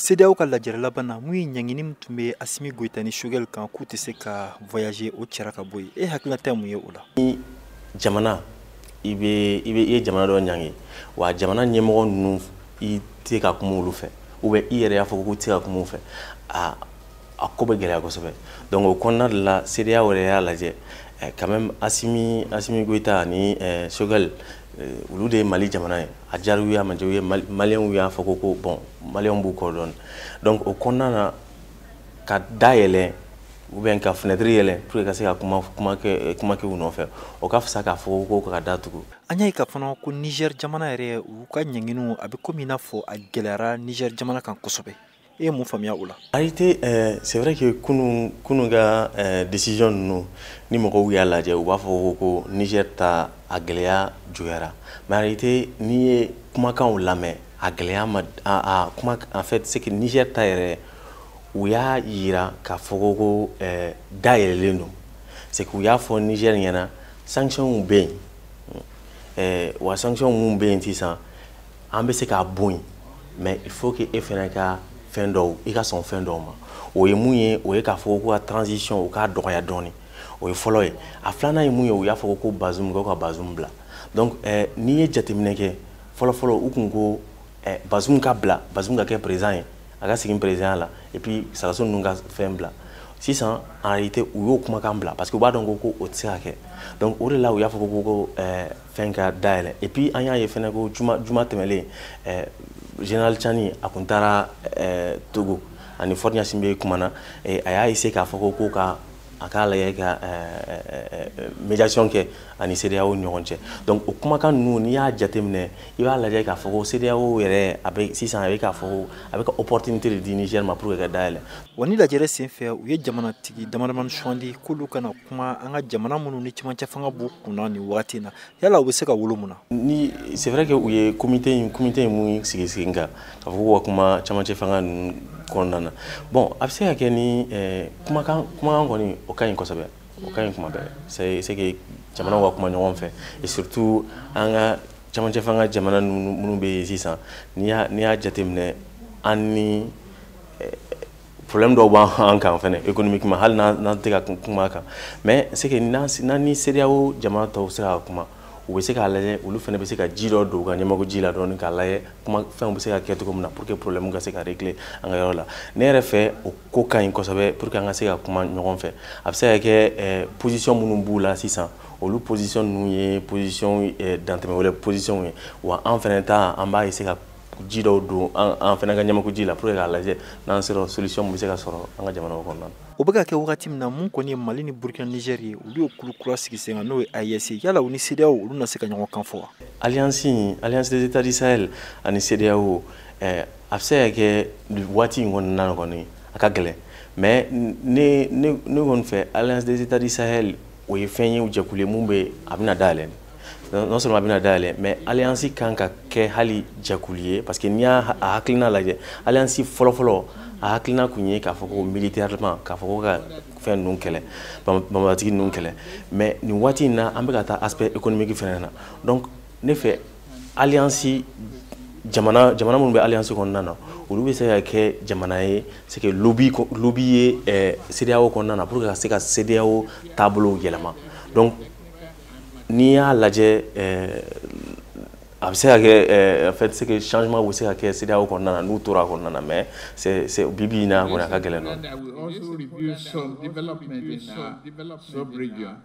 CEDEAO ka lajɛrɛ laban na, mun ye ɲangini min tun bɛ Assimi Goïta ni Choguel kan k'u tɛ se ka voyager, o cɛra ka bɔ yen. E hakilinata ye mun ye o la? Ni jamana i bɛ i bɛ i ye jamana dɔ ɲangi, wa jamana ɲɛmɔgɔ ninnu, i tɛ ka kuma olu fɛ, ou bien i yɛrɛ y'a fɔ k'u tɛ se ka kuma u fɛ, a ko bɛ gɛlɛya kosɛbɛ. Donc o kɔnɔna de la, CEDEAO yɛrɛ y'a lajɛ quand même, Assimi Goïta ani Choguel, olu de ye Mali jamana ye. A diyara u ye, a ma diya u ye, Maliyɛnw y'a fɔ ko bon, Maliyɛnw b'u kɔ dɔɔni. Donc o kɔnɔna na, ka da yɛlɛ ou bien ka fenêtre yɛlɛ pour que ka se ka kuma kɛ u nɔfɛ, o ka fisa k'a fɔ ko ka da tugu. An y'a ye k'a fana ko Niger jamana yɛrɛ, u ka ɲanginiw a bɛ komi i n'a fɔ a gɛlɛyara Niger jamana kan kosɛbɛ. E ye mun faamuya o la? En réalité, c'est vrai que kunun ka décision ninnu, ni mɔgɔw y'a lajɛ, u b'a fɔ ko Niger ta a gɛlɛya juguyara. Mais en réalité, n'i ye kumakanw lamɛn, a gɛlɛya ma a kuma, en fait, c'est que Niger ta yɛrɛ, u y'a yira k'a fɔ ko da yɛlɛlen don. C'est que u y'a fɔ Niger ɲɛna, sanction bɛ yen, wa sanction mun bɛ yen sisan, an bɛ se k'a bɔ yen, mais il faut que e fana ka fɛn dɔw, i ka sɔn fɛn dɔw ma. O ye mun ye? O ye k'a fɔ ko ka transition, o k'a dɔgɔya dɔɔni. O ye fɔlɔ ye. A filanan ye mun ye? U y'a fɔ ko Bazoum, ko ka Bazoum bila. Donc n'i ye jateminɛ kɛ, fɔlɔ fɔlɔ, u kun ko Bazoum ka bila, Bazoum ka kɛ président ye, a ka segin président la, et puis saraso ninnu ka fɛn bila. Sisan, en réalité, u y'o kumakan bila parce que u b'a dɔn ko o tɛ se ka kɛ. Donc o de la, u y'a fɔ ko fɛn ka dayɛlɛ. Et puis an y'a ye fɛnɛ ko juma tɛmɛlen, général Tiani, a kun taara Togo ani Faure Gnassingbé kumana, a y'a essayer k'a fɔ ko ka a k'a lajɛ ka médiation kɛ ani CEDEAO ni ɲɔgɔn cɛ. Donc o kumakan ninnu, n'i y'a jateminɛ, i b'a lajɛ k'a fɔ ko CEDEAO yɛrɛ, a bɛ sisan, a bɛ k'a fɔ ko a bɛ ka opportunité de di Niger ma pour que ka dayɛlɛ. Wa ni lajɛrɛ senfɛ, u ye jamanatigi damadamani sugandi k'olu kana kuma an ka jamana minnu ni cɛmancɛ fanga b'u kunna nin wagati in na. Yala u bɛ se ka wolo mun na? Ni c'est vrai que u ye comité in mun sigi sen kan k'a fɔ k'u ka kuma cɛmancɛ fanga ninnu kɔnɔna na, bon, a bɛ se ka kɛ ni kumakan kɔni, o ka ɲi kosɛbɛ, o ka ɲi kuma bɛɛ. C'est que jamanaw ka kuma ɲɔgɔn fɛ, et surtout an ka cɛmancɛ fanga jamana ninnu minnu bɛ yen sisan, n'i y'a jateminɛ, an ni problème dɔw b'an kan fɛnɛ économiquement, hali n'an tɛ ka kuma kan. Mais c'est que n'an ni CEDEAO jamana tɔw sera ka kuma, u bɛ se k'a lajɛ, olu fana bɛ se ka ji dɔ don u ka ɲɛmɔgɔ ji la dɔɔni, k'a lajɛ kuma fɛnw bɛ se ka kɛ cogo min na pour que problème ka se ka régler an ka yɔrɔ la. Ne yɛrɛ fɛ, o ko ka ɲi kosɛbɛ pour que an ka se ka kuma ɲɔgɔn fɛ. A bɛ se ka kɛ position minnu b'u la sisan, olu position ninnu ye position dantɛmɛ wɛrɛ position ye, wa an fana ta, an b'a essayer ka ji dɔw don an fana ka ɲɛmɔgɔ ji la pour que k'a lajɛ n'an sera solution min bɛ se ka sɔrɔ an ka jamanaw kɔnɔna na. O bɛ ka kɛ wagati min na, mun kɔni ye Mali ni Burukina, Niger ye, olu ye kulu kura sigi sen kan, n'o ye AES ye. Yala u ni CEDEAO, olu na se ka ɲɔgɔn kan fɔ wa? Alliance in, Alliance des États du Sahel ani CEDEAO, a bɛ se ka kɛ waati in kɔnɔna na kɔni, a ka gɛlɛn. Mais ne kɔni fɛ, Alliance des États du Sahel, o ye fɛn ye, jɛkulu ye mun bɛ a bɛna dayɛlɛ. Non seulement a bɛna dayɛlɛ, mais alliance kan ka kɛ hali jɛkulu ye, parce que n'i y'a a hakilina lajɛ, alliance fɔlɔ-fɔlɔ, a hakilina kun ye k'a fɔ ko militairement, k'a fɔ ko ka fɛn ninnu kɛlɛ, banbagatigi ninnu kɛlɛ. Mais nin waati in na, an bɛ ka taa aspect économique fɛnɛ na. Donc ne fɛ, alliance jamana minnu bɛ alliance kɔnɔna na, olu bɛ se ka kɛ jamana ye, c'est que lobby ye CEDEAO kɔnɔna na pour que ka se ka CEDEAO taabolow yɛlɛma. Donc n'i y'a lajɛ, a bɛ se ka kɛ, en fait, c'est que changement bɛ se ka kɛ CEDEAO kɔnɔna na n'u tora a kɔnɔna na. Mais c'est bi bi in na kɔni, a ka gɛlɛn dɔɔnin. I will also review some development in our sub-region.